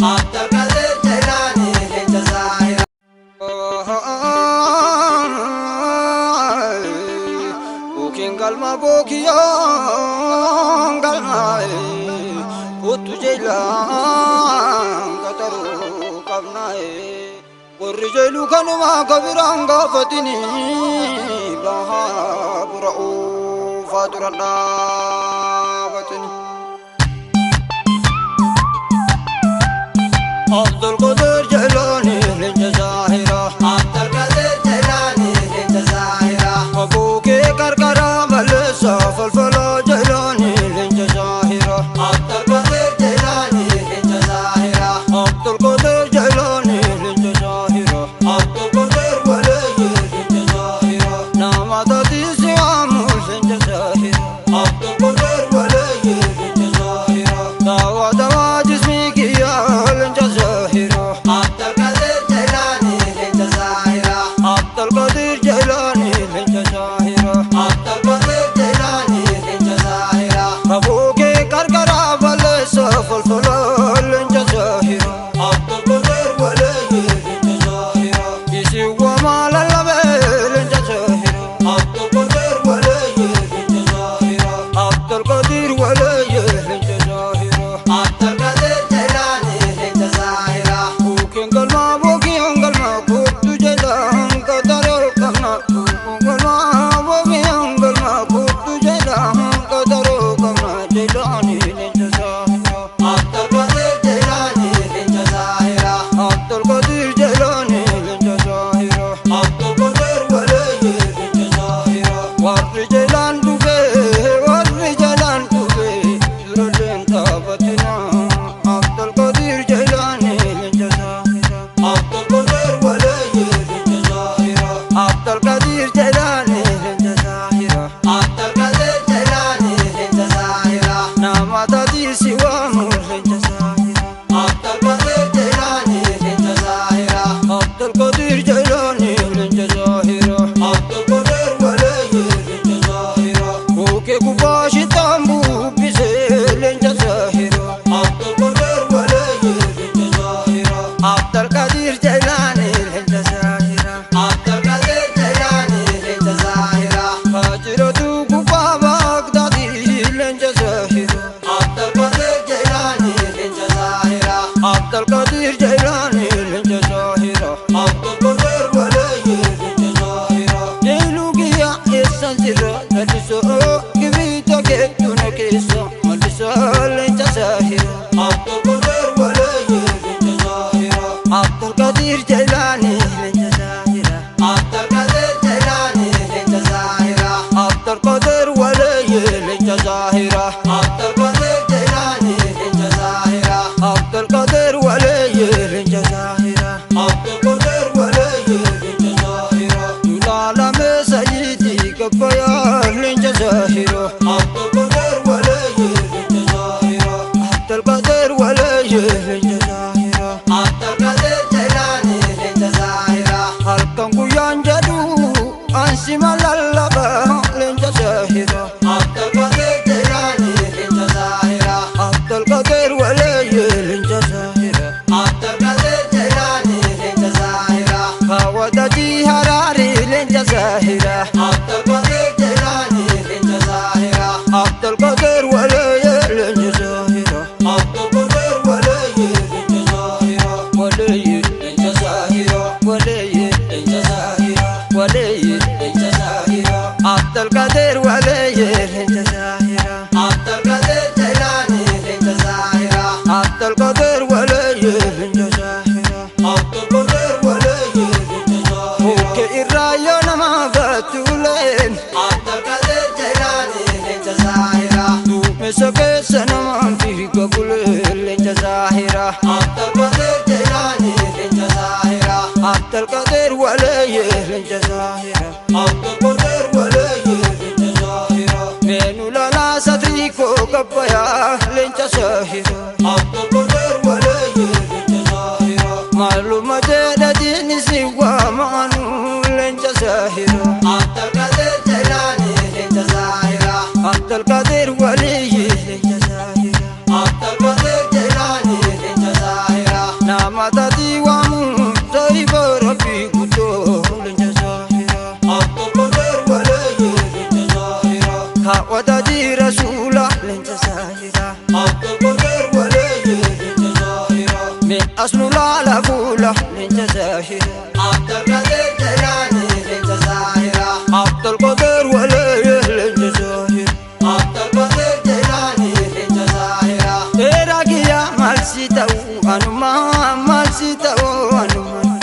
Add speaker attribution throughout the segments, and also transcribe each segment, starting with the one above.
Speaker 1: Abdulqaadir Jaylaani leenca zaahira.
Speaker 2: Bookiin galma bookiyaan galma kottu jeelaan qaxaruu qabnaaye. Warri jeelu kanuma kabiraan gaafatini bahaa bura'uu faaduran dhaabatini. Abdulqadir Jaylaani leenca zaahira.
Speaker 1: Abdulqaadir Jaylaani leenca zaahira.
Speaker 2: Abookee qarqara balleessa falfala Jaylaani leenca zaahira.
Speaker 1: Abdulqaadir Jaylaani leenca zaahira.
Speaker 2: Abdulqadir Jaylaani leenca zaahira.
Speaker 1: Abdulqaadir Waliyyi leenca zaahira.
Speaker 2: Nama taatisi waamu leenca zaahira.
Speaker 1: Abdulqaadir Waliyyi leenca zaahira.
Speaker 2: Daawaa dawaa jismii kiyyaa leenca zaahira.
Speaker 1: Abdulqaadir Jaylaani leenca zaahira.
Speaker 2: Abdulqadir Jaylaani leenca zaahira.
Speaker 1: Abdulqaadir Jaylaani leenca zaahira.
Speaker 2: Abookee qarqara balleessa falfala leenca zaahira.
Speaker 1: Abdulqaadir Waliyyi leenca zaahira.
Speaker 2: Isin waamaa lallabee leenca zaahira.
Speaker 1: Abdulqaadir Waliyyi leenca zaahira.
Speaker 2: Abdulqadir Waliyyi leenca zaahira.
Speaker 1: Abdulqaadir Jaylaani leenca zaahira.
Speaker 2: Bookeen galmaa bookeen galmaa kottu jeelaan qaxaroo qabna. Bookeen galmaa bookeen galmaa kottu jeelaan qaxaroo qabna. Jaylaani leenca zaahira.
Speaker 1: Abdulqaadir Jaylaani leenca zaahira.
Speaker 2: Abdulqadir Jaylaani leenca zaahira.
Speaker 1: Abdulqaadir Waliyyi leenca zaahira.
Speaker 2: Warri jeelaan dhufee warri jeelaan dhufee duralleen taphatina. Abdulqadir Jaylaani leenca zaahira.
Speaker 1: Abdulqaadir Waliyyi leenca zaahira.
Speaker 2: Abdulqadir Jaylaani leenca zaahira.
Speaker 1: Abdulqaadir Jaylaani leenca zaahira.
Speaker 2: Nama taatisi waamu leenca zaahira.
Speaker 1: Abdulqaadir Jaylaani leenca zaahira.
Speaker 2: Abdulqadir Jaylaani leenca zaahira.
Speaker 1: Abdulqaadir Waliyyi leenca zaahira.
Speaker 2: Kookee gubbaa shitaan bubbisee leenca zaahira.
Speaker 1: Abdulqaadir Waliyyi leenca zaahira.
Speaker 2: Abdulqadir Jaylaani leenca zaahira.
Speaker 1: Abdulqaadir Jaylaani leenca zaahira.
Speaker 2: Haajiratu gubbaa Baagdaadii leenca zaahira.
Speaker 1: Abdulqaadir Jaylaani leenca zaahira.
Speaker 2: Abdulqadir Jaylaani leenca zaahira.
Speaker 1: Abdulqaadir Waliyyi leenca zaahira.
Speaker 2: Jeeluu kiyya eessan jira jallisoo gibiita keettu na keessa mallisaa leenca zaahira.
Speaker 1: Abdulqaadir Waliyyi leenca zaahira.
Speaker 2: Abdulqadir Jaylaani leenca zaahira.
Speaker 1: Abdulqaadir Jaylaani leenca zaahira.
Speaker 2: Abdulqadir Waliyyi leenca zaahira.
Speaker 1: Abdulqaadir Jaylaani leenca zaahira.
Speaker 2: Abdulqadir Waliyyi leenca zaahira.
Speaker 1: Abdulqaadir Waliyyi leenca zaahira.
Speaker 2: Dulaalame sayyidii gabbayaa leenca zaahira.
Speaker 1: Abdulqaadir Waliyyi leenca zaahira.
Speaker 2: Abdulqadir Waliyyi leenca zaahira.
Speaker 1: Abdulqaadir Jaylaani leenca zaahira.
Speaker 2: Halkan guyyaan jedhu ansima lallaba leenca zaahira.
Speaker 1: Abdulqaadir Jaylaani leenca zaahira.
Speaker 2: Abdulqadir Waliyyi leenca zaahira.
Speaker 1: Abdulqaadir Jaylaani leenca zaahira.
Speaker 2: Kaawwadajii haraarii leenca zaahira.
Speaker 1: Abdulqaadir Jaylaani leenca zaahira.
Speaker 2: Abdulqadir Waliyyi leenca zaahira.
Speaker 1: Abdulqaadir Waliyyi leenca zaahira.
Speaker 2: Waliyyi
Speaker 1: Leenca zaahira.
Speaker 2: Waliyyi
Speaker 1: Leenca zaahira.
Speaker 2: Waliyyi
Speaker 1: Leenca zaahira.
Speaker 2: Abdulqadir Waliyyi leenca zaahira.
Speaker 1: Abdulqaadir Jaylaani leenca zaahira.
Speaker 2: Abdulqadir Waliyyi leenca zaahira.
Speaker 1: Abdulqaadir Waliyyi leenca zaahira.
Speaker 2: Mukke irraa yoo nama baatuuleen
Speaker 1: Abdulqaadir Jaylaani leenca zaahira.
Speaker 2: duumessa keessa namaan fiiga bulee leenca zaahira.
Speaker 1: Abdulqaadir Jaylaani leenca zaahira.
Speaker 2: Abdulqadir Waliyyi leenca zaahira.
Speaker 1: Abdulqaadir Waliyyi leenca zaahira.
Speaker 2: Meenu lalaa satrii koo gabbayaa leenca zaahira.
Speaker 1: Abdulqaadir Waliyyi leenca zaahira.
Speaker 2: Maaluma jedha diinni si waamaanuu leenca zaahira.
Speaker 1: Abdulqaadir Jaylaani leenca zaahira.
Speaker 2: Abdulqadir Waliyyi leenca zaahira.
Speaker 1: Abdulqaadir Jaylaani leenca zaahira.
Speaker 2: Furmaataatii waamu saahiba rabbii guddoo leenca zaahiraa.
Speaker 1: Abdulqadir waliyyi leenca zaahiraa.
Speaker 2: Kaawwataatii rasuula leenca zaahiraa.
Speaker 1: Abdulqadir waliyyi leenca zaahiraa.
Speaker 2: Mee as nu laala fuula leenca zaahiraa.
Speaker 1: Abdulqadir Jaylaani leenca zaahiraa.
Speaker 2: Abdulqadir waliyyi leenca zaahiraa.
Speaker 1: Abdulqadir Jaylaani leenca zaahiraa.
Speaker 2: Dheeraa kiyyaa maal si ta'u anumaa maal si ta'u anumaa.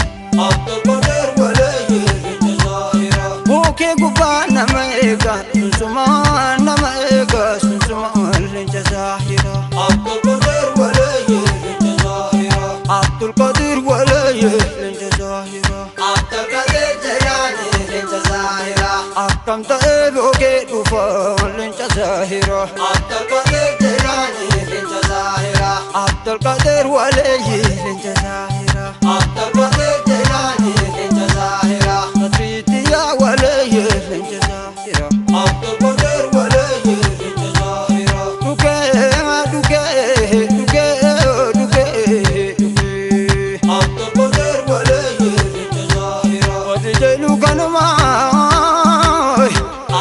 Speaker 1: Abdulqadir waliyyi leenca zaahiraa.
Speaker 2: Buukee gubbaa nama eega sunsumaa nama eega sunsumaa leenca zaahiraa.
Speaker 1: Abdulqadir waliyyi leenca zaahiraa.
Speaker 2: Abdulqadir waliyyi leenca zaahiraa.
Speaker 1: Abdulqadir Jaylaani leenca zaahiraa.
Speaker 2: Akkam ta'ee bookee dhufa leenca zaahiraa.
Speaker 1: Abdulqadir Jaylaani leenca zaahiraa.
Speaker 2: Abdulqadir waliyyi leenca zaahiraa.
Speaker 1: Abdulqadir Jaylaani leenca zaahiraa.
Speaker 2: Nasriitiyaa waliyyi leenca zaahiraa.
Speaker 1: Abdulqadir waliyyi leenca zaahiraa.
Speaker 2: Dhukee dhukee dhukee dhukee dhukee.
Speaker 1: Abdulqadir waliyyi leenca zaahiraa.
Speaker 2: Warri jeelu kanumaa.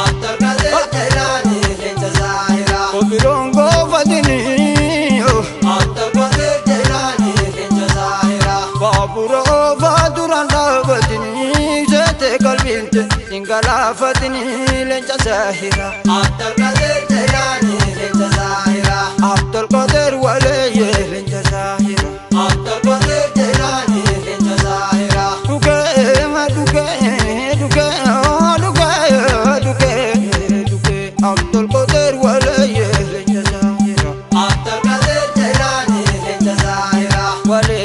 Speaker 1: Abdulqadir Jaylaani leenca zaahiraa.
Speaker 2: Obiroon goofatanii.
Speaker 1: Abdulqadir Jaylaani leenca zaahiraa.
Speaker 2: Baabura oofaa duraan dhaabatanii seete qalbiinte hin galaafatanii leenca zaahiraa.
Speaker 1: Abdulqadir Jaylaani leenca zaahiraa.
Speaker 2: Abdulqadir waliyyi leenca zaahiraa.
Speaker 1: Abdulqadir Jaylaani leenca zaahiraa.
Speaker 2: Dhukee dhukee dhukee dhukee dhukee dhukee Abdulqadir waliyyi leenca zaahiraa.
Speaker 1: Abdulqadir Jaylaani leenca zaahiraa.
Speaker 2: Waliyyi.